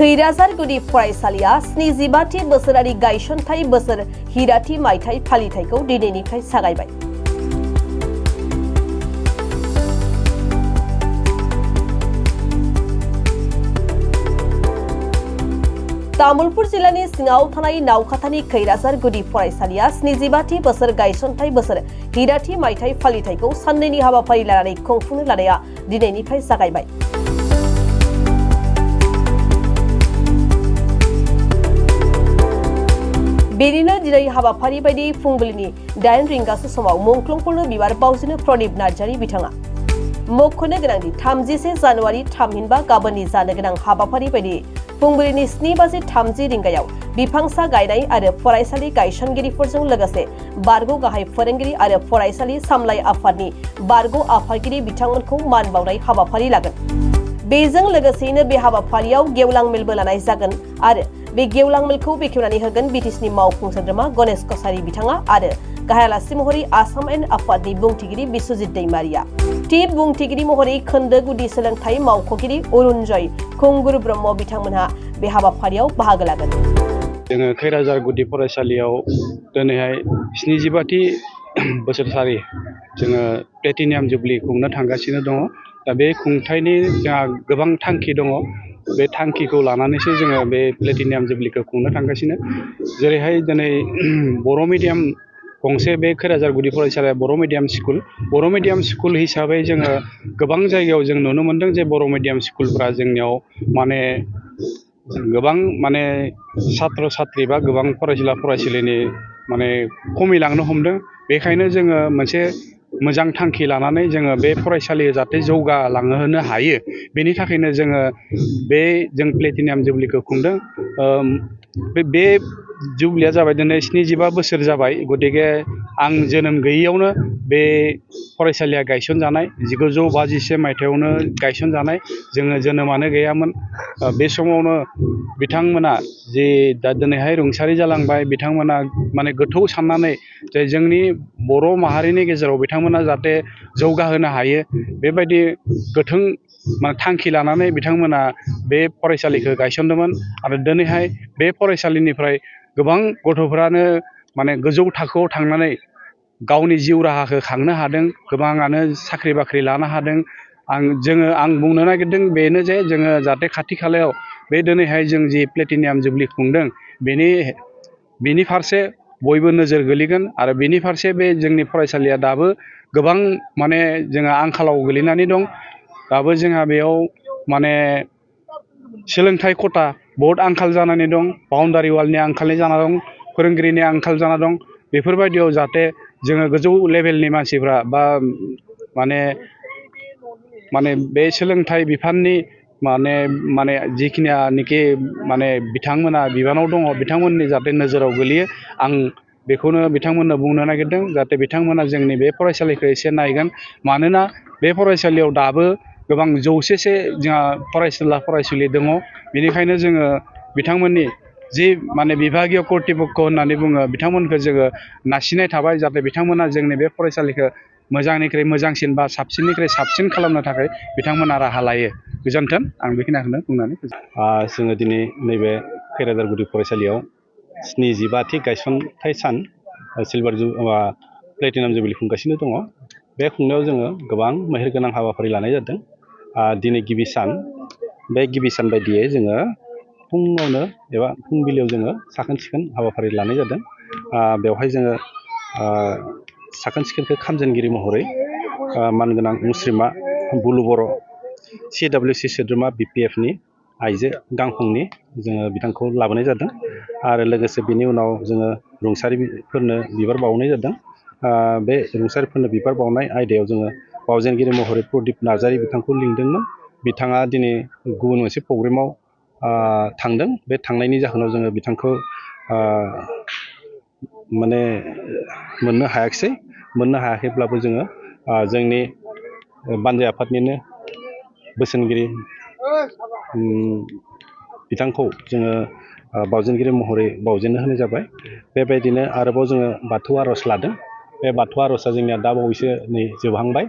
खैराजार गुदि फरायसालिया 75थि बोसोरारि गायसनथाय बोसोर हिराथि मायथाइ फालिथायखौ दिनैनिफ्राय जागायबाय। तामुलपुर जिल्लानि सिङाव थानाय नावखाथानि खैराजार गुदि फरायसालिया 75थि बोसोर गायसनथाय बोसोर हिराथि मायथाइ फालिथायखौ साननैनि हाबाफारि लानानै खुंफुंनो लानाया दिनैनिफ्राय जागायबाय। बेनिनो दिनै हाबाफारि बायदि फुंबिलिनि 8 रिंगासो समाव मुंख्लंफोरनो बिबार बावजेनो प्रदीप नार्जारी बिथाङा मख'नो गोनांदि 31 जानुवारि थामहिनबा गाबोननि जानो गोनां हाबाफारि बायदि फुंबिलिनि 7:30 रिंगायाव बिफांसा गायनाय आरो फरायसालि गायसनगिरिफोरजों लोगोसे बारग' गाहाय फोरोंगिरि आरो फरायसालि सामलाय आफादनि बारग' आफादगिरि बिथांमोनखौ मान बावनाय हाबाफारि लागोन। बेजों लोगोसेयैनो बे हाबाफारियाव गेवलां मेलबो लानाय जागोन आरो बे गेवलां मेलखौ बेखेवनानै होगोन बिटिसिनि मावफुं सोद्रोमा गणेश कसारी बिथाङा आरो गाहाय आलासि महरै आसाम एन आफादनि बुंथिगिरि बिस्वजित दैमारिया। टिप बुंथिगिरि महरै खोन्दो गुदि सोलोंथाइ मावख'गिरि अरुणजय खुंगुर ब्रह्म बिथांमोनहा बे हाबाफारियाव बाहागो लागोन। जोङो खैराजार गुदि फरायसालियाव दिनैहाय 75थि बोसोरसारि जोङो प्लेटिनियाम जुबली खुंनो थांगासिनो दङ। दा बे खुंथायनि जोंहा गोबां थांखि दङ। बे थांखिखौ लानानैसो जोङो बे प्लेटिनियाम जुबलीखौ खुंनो थांगासिनो। जेरैहाय दिनै बर' मिडियाम गंसे बे खैराजार गुदि फरायसालिया बर' मिडियाम स्कुल हिसाबै जोङो गोबां जायगायाव जों नुनो मोनदों जे बर' मिडियाम स्कुलफ्रा जोंनियाव गोबां सात्र सात्रि बा गोबां फरायसुला फरायसुलिनि खमिलांनो हमदों। बेखायनो जोङो मोनसे मोजां थांखि लानानै जोङो बे फरायसालिया जाहाथे जौगालांहोनो हायो, बेनि थाखायनो जोङो जों प्लेटिनियाम जुबलीखौ खुंदों। बे जुबलीया जाबाय दिनै 75 बोसोर जाबाय। गतिके आं जोनोम गैयैयावनो बे फरायसालिया गायसनजानाय 1951 मायथाइयावनो गायसनजानाय। जोङो जोनोमानो गैयामोन। बे समावनो बिथांमोना जे दा दिनैहाय रुंसारि जालांबाय, बिथांमोना गोथौ साननानै जे जोंनि बर' माहारिनि गेजेराव बिथांमोना जाहाथे जौगाहोनो हायो, बेबायदि गोथों थांखि लानानै बिथांमोना बे फरायसालिखौ गायसनदोंमोन। आरो दिनैहाय बे फरायसालिनिफ्राय गोबां गथ'फ्रानो गोजौ थाखोआव थांनानै गावनि जिउ राहाखौ खांनो हादों। गोबाङानो साख्रि बाख्रि लानो हादों। आं बुंनो नागिरदों बेनो जे जोङो जाहाथे खाथि खालायाव बे दिनैहाय जों जि प्लेटिनियाम जुबली खुंदों बेनि फारसे बयबो नोजोर गोलैगोन। आरो बेनि फारसे बे जोंनि फरायसालिया दाबो गोबां जोंहा आंखालाव गोलैनानै दं। दाबो जोंहा बेयाव सोलोंथाइ खथा बहुद आंखाल जानानै दं। बाउन्डारि वालनि आंखाल जाना दं। फोरोंगिरिनि आंखाल जाना दं। बेफोरबायदियाव जाहाथे जोङो गोजौ लेभेलनि मानसिफ्रा बा बे सोलोंथाइ बिफाननि जिखिनियानोखि बिथांमोना बिबानाव दङ, बिथांमोननि जाहाथे नोजोराव गोलैयो। आं बेखौनो बिथांमोननो बुंनो नागिरदों, जाहाथे बिथांमोना जोंनि बे फरायसालिखौ एसे नायगोन। मानोना बे फरायसालियाव दाबो गोबां जौसेसो जोंहा फरायसुला फरायसुलि दङ। बेनिखायनो जोङो बिथांमोननि जि बिभागीय कर्तृपक्ष होननानै बुङो, बिथांमोनखौ जोङो नारसिननाय थाबाय जाहाथे बिथांमोना जोंनि बे फरायसालिखौ मोजांनिख्रुइ मोजांसिन बा साबसिननिख्रुइ साबसिन खालामनो थाखाय बिथांमोना राहा लायो। गोजोन्थों। आं बेखिनिखौनो बुंनानै जोङो दिनै नैबे खैराजार गुदि फरायसालियाव 75थि गायसनथाय सान प्लेटिनियाम जुबली खुंगासिनो दङ। बे खुंनायाव जोङो गोबां मेहेरगोनां हाबाफारि लानाय जादों। दिनै गिबि सान। बे गिबि सान बायदियै जोङो फुङावनो एबा फुंबिलियाव जोङो साखोन सिखोन हाबाफारि लानाय जादों। बेवहाय जोङो साखोन सिखोनखौ खामजेनगिरि महरै मानगोनां मुस्रिमा बुलु बर' CWC सोद्रोमा BPFनि आइजो गांखंनि जोङो बिथांखौ लाबोनाय जादों। आरो लोगोसे बिनि उनाव जोङो रुंसारिफोरनो बिबार बावनाय जादों। बे रुंसारिफोरनो बिबार बावनाय आयदायाव जोङो बावजेनगिरि महरै प्रदीप नार्जारी बिथांखौ लिंदोंमोन। बिथाङा दिनै गुबुन मोनसे प्रग्रामाव थांदों। बे थांनायनि जाहोनाव जोङो बिथांखौ मोननो हायाखैब्लाबो जोङो जोंनि बानजाय आफादनिनो बोसोनगिरि बिथांखौ जोङो बावजेनगिरि महरै बावजेननो होनाय जाबाय। बेबायदिनो आरोबाव जोङो बाथौ आर'ज लादों। बे बाथौ आर'जआ जोंनिया दा बावैसो जोबहांबाय।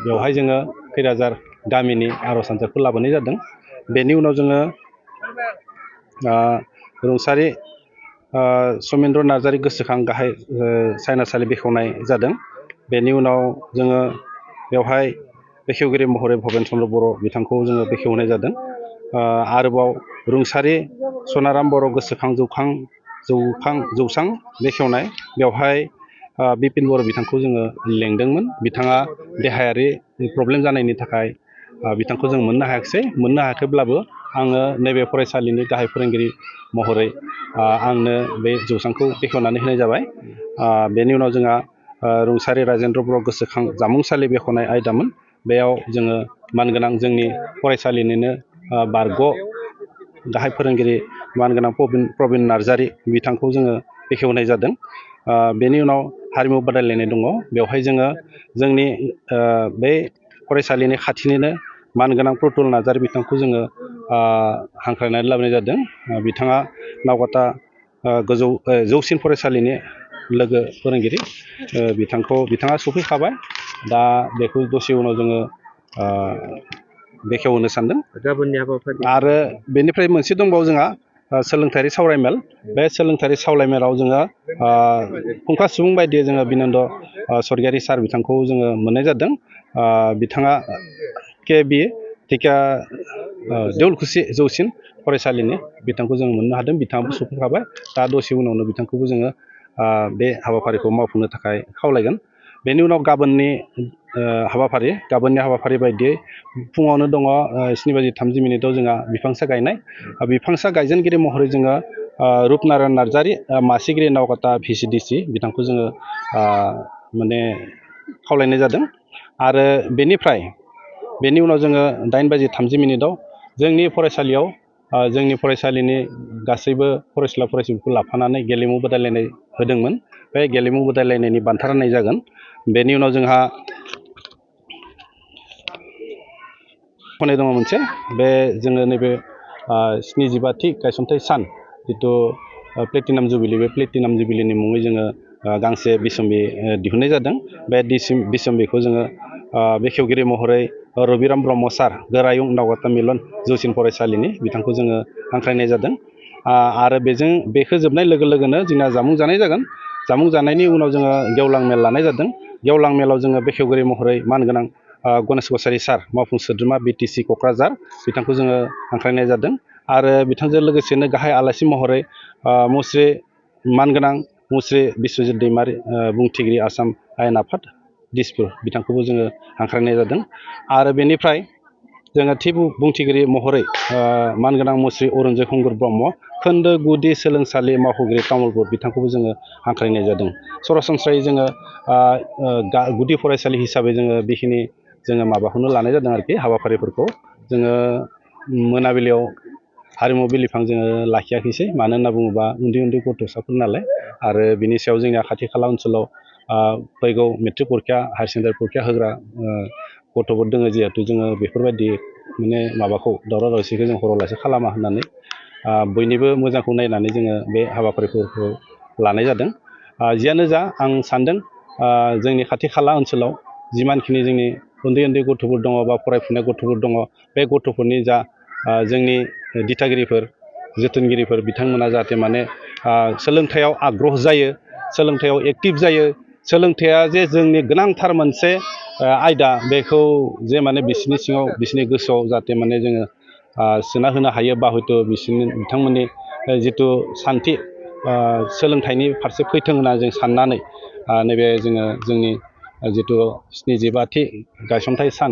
बेवहाय जोङो खैराजार गामिनि आर'ज हानजाखौ लाबोनाय जादों। बेनि उनाव जोङो रुंसारि समेन्द्र नार्जारि गोसोखां गाहाय सायनासालि बेखेवनाय जादों। बेनि उनाव जोङो बेवहाय बेखेवगिरि महरै भबेन चन्द्र बर' बिथांखौ जोङो बेखेवनाय जादों। आरोबाव रुंसारि सनाराम बर' गोसोखां जौसां बेखेवनाय बेवहाय बिपिन बर' बिथांखौ जोङो लेंदोंमोन। बिथाङा देहायारि प्रब्लेम जानायनि थाखाय बिथांखौ जों मोननो हायाखैब्लाबो आङो नैबे फरायसालिनि गाहाय फोरोंगिरि महरै आंनो बे जौसांखौ बेखेवनानै होनाय जाबाय। बेनि उनाव जोंहा रुंसारि राजेन्द्र बर' गोसोखां जामुंसालि बेखेवनाय आयदामोन। बेयाव जोङो मानगोनां जोंनि फरायसालिनिनो बारग' गाहाय फोरोंगिरि मानगोनां प्रबिन नार्जारि बिथांखौ जोङो बेखेवनाय जादों। बेनि उनाव हारिमु बादायलायनाय दङ। बेवहाय जोङो जोंनि बे फरायसालिनि खाथिनिनो मानगोनां प्रतुल नार्जारि बिथांखौ जोङो हांख्रायनानै लाबोनाय जादों। बिथाङा नावकाता जौसिन फरायसालिनि लोगो फोरोंगिरि। बिथाङा सफैखाबाय। दा बेखौ दसे उनाव जोङो बेखेवहोनो सानदों। गाबोननि हाबाफारि आरो बेनिफ्राय मोनसे दंबावो जोंहा सोलोंथायारि सावरायमेल। बे सोलोंथायारि सावरायमेलाव जोङो फुंखा सुबुं बायदियै जोङो बिनन्द सरगियारि सार बिथांखौ जोङो मोननाय जादों। बिथाङा KB देउलखुसि जौसिन फरायसालिनि बिथांखौ जों मोननो हादों। बिथाङाबो सफैखाबाय। दा दसे उनावनो बिथांखौबो जोङो बे हाबाफारिखौ मावफुंनो थाखाय खावलायगोन। बेनि उनाव गाबोननि हाबाफारि बायदियै फुङावनो दङ 7:30 जोंहा बिफांसा गायनाय। बिफांसा गायजेनगिरि महरै जोङो रुपनारायण नार्जारि मासिगिरि नावकाता VCDC बिथांखौ जोङो माने खावलायनाय जादों। आरो बेनि उनाव जोङो 8:30 जोंनि फरायसालियाव जोंनि फरायसालिनि गासैबो फरायसुला फरायसुलिफोरखौ लाफानानै गेलेमु बादायलायनाय होदोंमोन। बे गेलेमु बादायलायनायनि बान्था राननाय जागोन। बेनि उनाव जोंहा होनाय दङ मोनसे। बे जोङो नैबे 75थि गायसनथाइ सान जिथु प्लेटिनाम जुबिलि, बे प्लेटिनाम जुबिलिनि मुङै जोङो गांसे बिसम्बि दिहुननाय जादों। बे बिसम्बिखौ जोङो बेखेवगिरि महरै रबिराम ब्रह्म सार गोरायुं नावकाता मिलन जौसिन फरायसालिनि बिथांखौ जोङो हांख्रायनाय जादों। आरो बेखौ जोबनाय लोगो लोगोनो जोंना जामुं जानाय जागोन। जामुं जानायनि उनाव जोङो गेवलां मेल लानाय जादों। गेवलां मेलाव जोङो बेखेवगिरि महरै मानगोनां गणेश कछारी सार मावफुं सोद्रोमा BTC क'क्राझार बिथांखौ जोङो हांख्रायनाय जादों। आरो बिथांजों लोगोसेनो गाहाय आलासि महरै मानगोनां मुस्रि बिस्वजित दैमारि बुंथिगिरि आसाम आयेन आफाद दिसपुर बिथांखौबो जोङो हांख्रायनाय जादों। आरो बेनिफ्राय जोङो थि बुंथिगिरि महरै मानगोनां मुस्रि अरुनजय खुंगुर ब्रह्म खोन्दो गुदि सोलोंसालि मावख'गिरि तामुलपुर बिथांखौबो जोङो हांख्रायनाय जादों। सरासनस्रायै जोङो गुदि फरायसालि हिसाबै जोङो बेखिनि जोङो माबाखौनो लानाय जादों आरोखि हाबाफारिफोरखौ। जोङो मोनाबिलियाव हारिमु बिलिफां जोङो लाखियाखैसै। मानो होनना बुङोबा उन्दै उन्दै गथ'साफोर नालाय। आरो बिनि सायाव जोंनिया खाथि खाला ओनसोलाव फैगौ मेट्रिक परिक्षा हायार सेकेन्डारि परिक्षा होग्रा गथ'फोर दङ। जिहेथु जोङो बेफोरबायदि माने माबाखौ दावराव दावसिखौ जों हरावलासे खालामा होननानै बयनिबो मोजांखौ नायनानै जोङो बे हाबाफारिफोरखौ लानाय जादों। जियानो जा आं सानदों जोंनि खाथि खाला ओनसोलाव जिमानखिनि जोंनि उन्दै उन्दै गथ'फोर दङ बा फरायफुनाय गथ'फोर दङ, बे गथ'फोरनि जा जोंनि दिथागिरिफोर जोथोनगिरिफोर बिथांमोना जाहाथे माने सोलोंथायाव आग्रह जायो, सोलोंथायाव एक्टिभ जायो। सोलोंथाइया जे जोंनि गोनांथार मोनसे आयदा, बेखौ जे माने बिसोरनि सिङाव बिसोरनि गोसोआव जाहाथे माने जोङो सोना होनो हायो। बा हयथ' बिथांमोननि जिथु सान्थि सोलोंथाइनि फारसे फैथों होनना जों साननानै नैबे जोङो जोंनि जिथु 75थि गायसनथाइ सान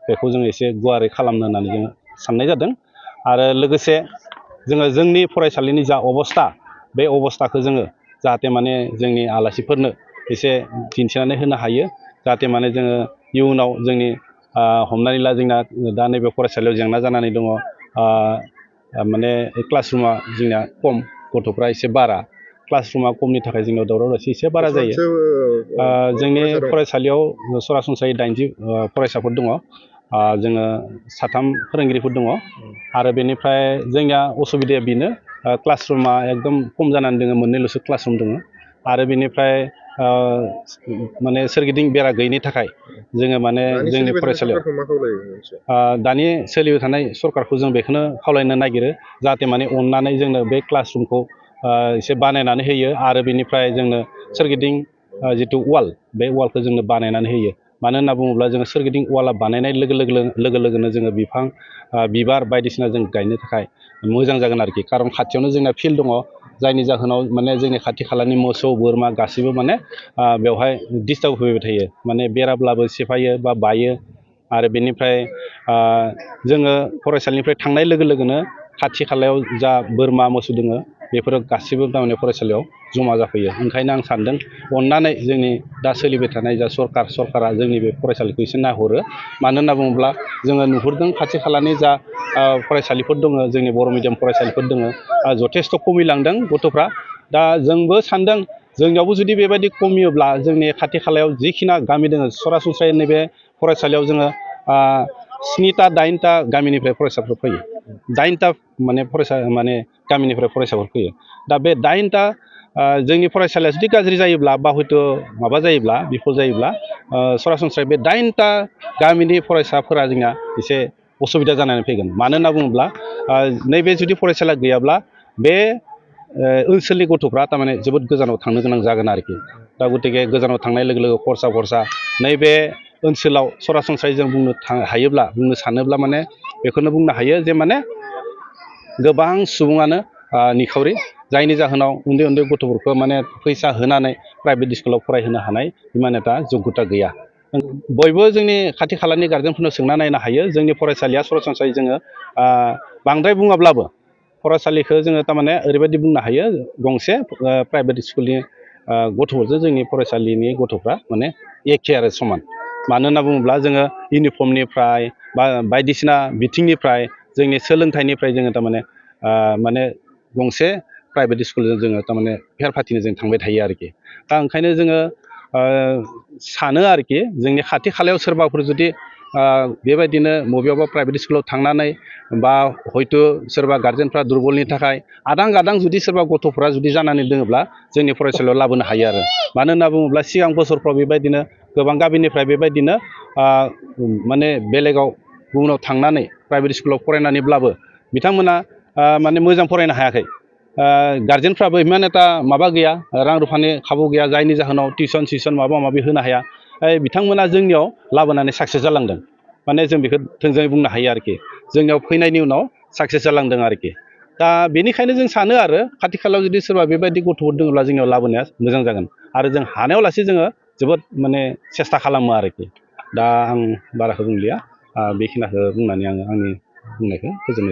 बेखौ जोङो एसे गुवारै खालामनो होननानै जोङो साननाय जादों। आरो लोगोसे जोङो जोंनि फरायसालिनि जा अबस्था, बे अबस्थाखौ जोङो जाहाथे माने जोंनि आलासिफोरनो एसे दिन्थिनानै होनो हायो। जाहाथे माने जोङो इयुनाव जोंनि हमनानै ला जोंना दा नैबे फरायसालियाव जेंना जानानै दङ। माने क्लासरुमा जोंना खम, गथ'फ्रा एसे बारा। क्लासरुमा खमनि थाखाय जोंनाव दावराव दावसि एसे बारा जायो। जोंनि फरायसालियाव सरासनस्रायै 80 फरायसाफोर दङ। जोङो 3 फोरोंगिरिफोर दङ। आरो बेनिफ्राय जोंनिया असुबिदाया बेनो क्लासरुमा एकदम खम जानानै दङ। 2ल'सो क्लासरुम दङ। आरो बेनिफ्राय माने सोरगिदिं बेरा गैयिनि थाखाय जोङो माने जोंनि फरायसालियाव दानि सोलिबाय थानाय सरकारखौ जों बेखौनो खावलायनो नागिरो जाहाथे माने अननानै जोंनो बे क्लासरुमखौ एसे बानायनानै होयो आरो बेनिफ्राय जोंनो सोरगिदिं जिथु वाल बे वालखौ जोंनो बानायनानै होयो मानो होनना बुङोब्ला जोङो सोरगिदिं वाला बानायनाय लोगो लोगोनो जोङो बिबार बायदिसिना जों गायनो थाखाय मोजां जागोन आरोखि खारन खाथियावनो जोंना फिल्ड दङ जायनि जाहोनाव माने जोंनि खाथि खालानि मोसौ बोरमा गासिबो माने बेवहाय डिस्टार्ब होफैबाय थायो माने बेराब्लाबो सेफायो बा बायो आरो बेनिफ्राय जोङो फरायसालिनिफ्राय थांनाय लोगो लोगोनो खाथि खालायाव जा बोरमा मोसौ दङ बेफोरो गासिबो थारमाने फरायसालियाव जमा जाफैयो ओंखायनो आं सानदों अननानै जोंनि दा सोलिबाय थानाय जा सरकारा जोंनि बे फरायसालिखौ एसे नायहरो मानो होनना बुङोब्ला जोङो नुहुरदों खाथि खालानि जा फरायसालिफोर दङ जोंनि बर' मिडियाम फरायसालिफोर दङ जथेस्थ' खमिलांदों गथ'फ्रा दा जोंबो सानदों जोंनियावबो जुदि बेबायदि खमियोब्ला जोंनि खाथि खालायाव जिखिना गामि दङ सरासनस्रायै नैबे फरायसालियाव जोङो 7टा 8टा गामिनिफ्राय फरायसाफोर फैयो 8टा माने गामिनिफ्राय फरायसाफोर फैयो दा बे 8टा जोंनि फरायसालिया जुदि गाज्रि जायोब्ला बा हयथ' माबा जायोब्ला बिफल जायोब्ला सरासनस्रायै बे 8टा गामिनि फरायसाफोरा जोंना एसे असुबिदा जानानै फैगोन मानो होनना बुङोब्ला नैबे जुदि फरायसालिया गैयाब्ला बे ओनसोलनि गथ'फ्रा थारमाने जोबोद गोजानाव थांनो गोनां जागोन आरोखि दा गतिके गोजानाव थांनाय लोगो लोगो खरसा नैबे ओनसोलाव सरासनस्रायै जों बुंनो सानोब्ला माने बेखौनो बुंनो हायो जे माने गोबां सुबुङानो निखावरि जायनि जाहोनाव उन्दै उन्दै गथ'फोरखौ माने फैसा होनानै प्राइभेट स्कुलाव फरायहोनो हानाय मानेटा जग्यता गैया बयबो जोंनि खाथि खालानि गार्जेनफोरनो सोंना नायनो हायो जोंनि फरायसालिया सरासनस्रायै जोङो बांद्राय बुङाब्लाबो फरायसालिखौ जोङो थारमाने ओरैबायदि बुंनो हायो गंसे प्राइभेट स्कुलनि गथ'फोरजों जोंनि फरायसालिनि गथ'फ्रा माने एखे आरो समान मानो होनना बुङोब्ला जोङो इउनिफर्मनिफ्राय बा बायदिसिना बिथिंनिफ्राय जोंनि सोलोंथाइनिफ्राय जोङो थारमाने माने गंसे प्राइभेट स्कुलजों जोङो थारमाने फेर फाथिनो जों थांबाय थायो आरोखि दा ओंखायनो जोङो सानो आरोखि जोंनि खाथि खालायाव सोरबाफोर जुदि बेबायदिनो बबेयावबा प्राइभेट स्कुलाव थांनानै बा हयथ' सोरबा गार्जेनफ्रा दुरबलनि थाखाय आदां गादां जुदि सोरबा गथ'फ्रा जुदि जानानै दोङोब्ला जोंनि फरायसालियाव लाबोनो हायो आरो मानो होनना बुङोब्ला सिगां बोसोरफ्राव बेबायदिनो गोबां गामिनिफ्राय बेबायदिनो माने बेलेगाव गुबुनाव थांनानै प्राइभेट स्कुलाव फरायनानैब्लाबो बिथांमोना माने मोजां फरायनो हायाखै गार्जेनफ्राबो इमान एटा माबा गैया रां रुफानि खाबु गैया जायनि जाहोनाव टिउसन माबा माबि होनो हाया बिथांमोना जोंनियाव लाबोनानै साक्सेस जालांदों माने जों बेखौ थोंजोङै बुंनो हायो आरोखि जोंनियाव फैनायनि उनाव साक्सेस जालांदों आरोखि दा बेनिखायनो जों सानो आरो खाथि खालायाव जुदि सोरबा बेबायदि गथ'फोर दङब्ला जोंनियाव लाबोनाया मोजां जागोन आरो जों हानायाव लासै जोङो जोबोद माने सेस्था खालामो आरोखि दा आं बाराखौ बुंलिया बेखिनिखौ बुंनानै आङो आंनि बुंनायखौ फोजोबनाय